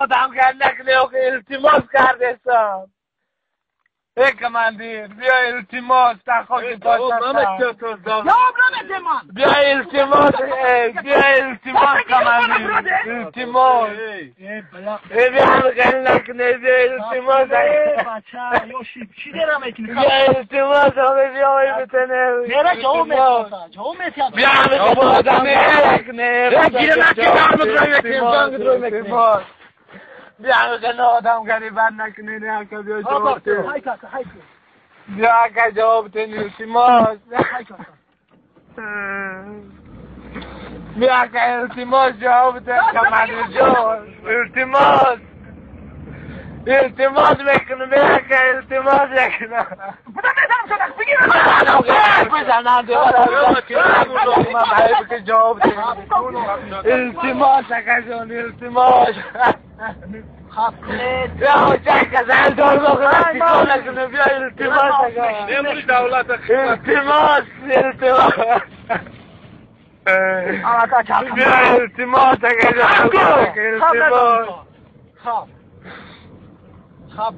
Одамгар накунӣ, охи, илтимос кардесам. Эй, командир, биё, илтимос, тахоки. Ҷавоб намедем ман. Биё, илтимос, биё, илтимос, командир, илтимос. Э, биё, хел накунӣ, биё, илтимос. Бача ёши чӣ дера мекунӣ? Биё, илтимос, биё, битене. Нера ҷавоб метиҳад, ҷавоб метиҳад. Биё, одам накунӣ. Илтимос. Биё, одамгари бад накунӣ, ака, биё, ҷавоб. Биё, ака, ҷавоб тен, илтимос. Биё, ака, илтимос, ҷавоб тен, командирҷон, илтимос. Илтимос мекунам, биё, ака, илтимос мекунам. Бизанам, ҷавоб. Илтимос, акаҷон, илтимос. Биё, илтимос, илтимос, илтимос. Биё, илтимос, илтимос. Хаб.